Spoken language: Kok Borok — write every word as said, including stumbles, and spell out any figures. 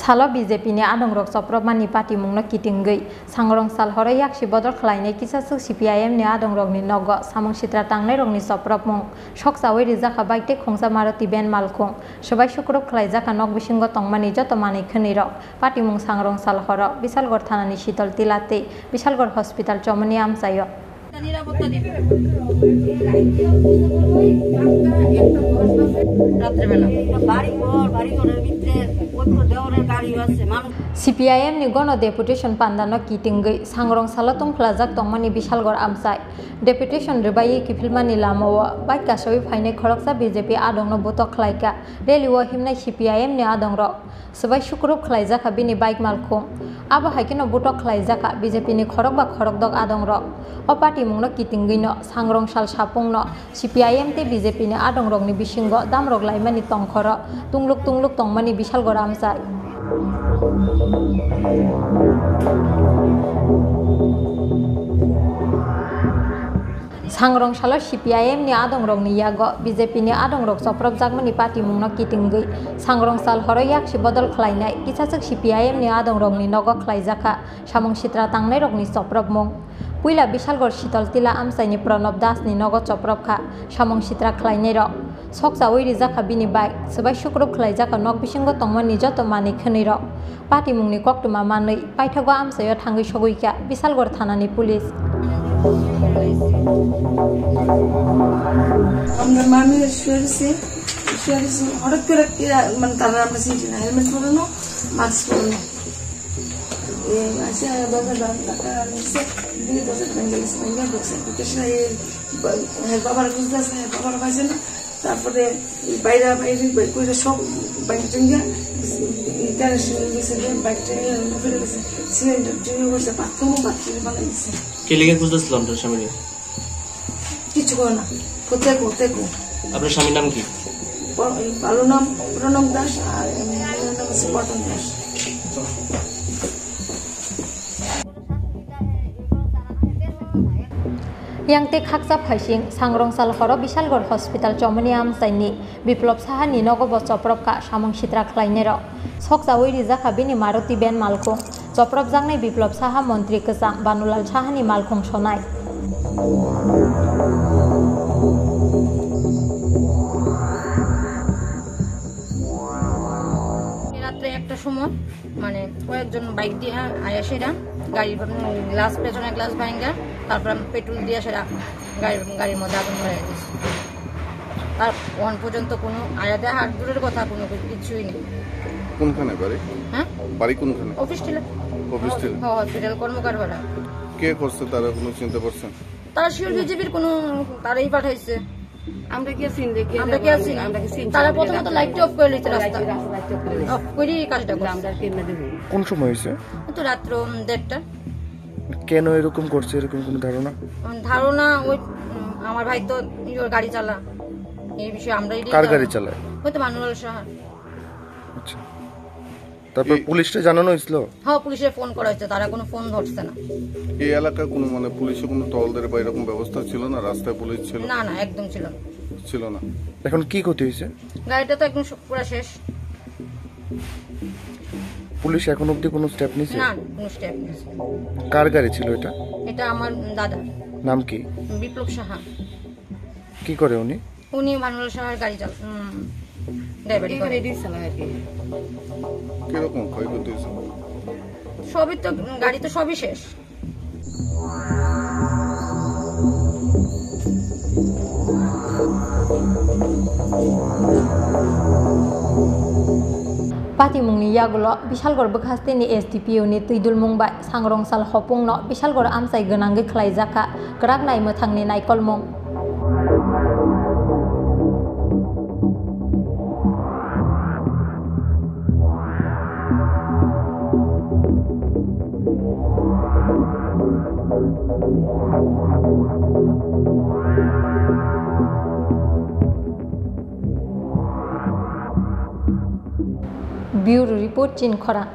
Salo B J P ni adongrok chopropmani patimungno kitingwi, sangrong sal horo yaksi bodol khlainai kisaswk C P I M ni adongrokni nogo samung sitra tangnairokni chopropmung sokchawi rijakha bike tei khungsa Maruti van malkhung, swbai sukrup khlaijakha nok bisingo tongmani joto manwi khwnwirok. Patimung sangrong sal horo Bisalgor thanani Sitol Tila tei Bisalgor hospital chomoni amchaio. নিরাপত্তা দিবে। রাত্রেবেলা। বাড়ি ঘর, বাড়ি ঘরের ভিতরে, ওই তো দেওরের গাড়ি আছে, মানুষ C P I M ni gono deputation pandano kitingwi sangrong salo tungphlajak tongmani Bisalgor amchai. Deputation rwbaiwi kiphilmani lamao bike kasawi phainai khoroksa B J P adongno butok khlaikha. Rally o himnai C P I M ni adongrok. Swbai sukrup khlaijakha bini bike malkhung. Abo hai kheno butok khlaijakha B J P ni khorokba khorokdok adongrok. O patimungno kitingwino sangrong sal sapungno C P I M tei B J P ni adongrokni bisingo damrok laimani tongkhoro tungluk tungluk tongmani Bisalgor amchai. Sangrong salo C P I M ni adongrokni yago B J P ni adongrok chopropjakmani patimungno kitingwi sangrong sal horo yaksi bodol khlainai kisaswk C P I M ni adongrokni nogo khlaijakha samung sitra tangnairokni chopropmung. Puila Bisalgor Sitol Tila amchaini Pranab Das ni nogo chopropkha samung sitra khlainairok. Sokchawi rijakha bini bike, swbai sukrup khlaijakha nok bisingo tongmani joto manwi khwnwirok. Patimungni koktwma manwi paithago amchaio thangwi sogwikha Bisalgor thanani police. আমরা মামি শুয়ে রয়েছি, শুয়ে রয়েছি, হঠাৎ করে এরা, মানে, তারা আমরা চিনছি না, হেলমেট পরানো, মাস্ক পরানো। এই মাসে বাবা দাম টাকা আনছে, দুই দশ টাকা গেলে সেখানে গেছে। বিকাশ না, এই বা-, হ্যাঁ, বাবার খুঁজতে আছে, হ্যাঁ, বাবার পাইছে না। তারপরে বাইরে বাইরে বের করে সব ব্যাংক টেঙ্গা ইন্টারন্যাশনাল গেছে, ব্যাংক টেঙ্গা ফিরে গেছে। সিলিন্ডার টেঙ্গা করছে, বাথরুমও বাথরুমে বানাই দিছে। কে লিগে খুঁজতেছিল আপনার স্বামীকে? কিছু করে না। কোথায়, কোথায়, কো? আপনার স্বামীর নাম কি? প-, এই কালো নাম প্রণব দাস আর এমনি নাম হচ্ছে পটল Das. Yang tei khaksa phaising sangrong sal horo Bisalgor hospital chomoni amchaini Biplop Saha ni nogo bo chopropkha samung sitra khlainairok. Sokchawi rijakha bini Maruti van malkhung. Chopropjaknai Biplop Saha montri kwcham Banulal Saha ni malkhung sonai. রাত্রে একটার সময় মানে কয়েকজন বাইক দিয়ে আয়া সেরা গাড়ির গ্লাস, পেছনে গ্লাস ভাঙা, তারপর আমি পেট্রোল দিয়ে সেরা গাড়ি, গাড়ির মধ্যে আগুন ধরে গেছে। আর ওখান পর্যন্ত কোনো আয়াতে হাত দূরের কথা, কোনো কিছু, কিছুই নেই। কোনখানে বাড়ি? হ্যাঁ? বাড়ি কোনখানে? অফিস ছিল। অফিস ছিল। হ-, হসপিটাল কর্মকার পাড়া। কে করছে তারা কোনো চিনতে পারছেন? তারা শিওর বিজেপির কোনো তারাই পাঠাইছে। আমরা গেছি দেখি, আমরা গেছি। আমরা গেছি। তারা প্রথমত লাইটটা অফ করে নিতে রাস্তা। লাইট, রাস্তা লাইট অফ করে নিতে। অফ করেই কাজটা করছে। আমরা কেমনে দেবো? কোন সময় হয়েছে? তো রাত্র, উম, দেড়টা। কেন এরকম করছে, এরকম কোনো ধারণা? উম, ধারণা ওই, উম, আমার ভাই তো নিজের গাড়ি চালা। এই বিষয়ে আমরাই কার গাড়ি চালায়? ওই তো মানুয়াল সাহা। আচ্ছা। তারপর এই পুলিশে জানানো হয়েছিল? হ্যাঁ, পুলিশে ফোন করা হয়েছে, তারা কোনো ফোন ধরছে না। এই এলাকায় কোনো, মানে, পুলিশে কোনো তহলদারি বা এরকম ব্যবস্থা ছিল না? রাস্তায় পুলিশ ছিল? না, না, একদম ছিল না। ছিল না। এখন কি ক্ষতি হয়েছে? গাড়িটা তো একদম সু-, পুরা শেষ। পুলিশ এখন অবধি কোনো স্টেপ নিছে? না, কোনো স্টেপ নিছে। কার গাড়ি ছিল এটা? এটা আমার দাদা। নাম কি? বিপ্লব সাহা। কি করে উনি? উনি মানুয়াল সাহার গাড়ি চাল-, উম, ড্রাইভারি করে। এখানে রিক্সা চালায় আর কি। কিরকম ক্ষয়ক্ষতি হয়েছে? সবই তো, গাড়ি তো সবই শেষ। Patimungni yagulo Bisalgor bwkhasteni S D P O ni twidulmung bai sangrong sal hopungno Bisalgor amchai gwnangwi khlaijakha kwrak nai mwthangni naikolmung. Bureau Report, Chinkhorang.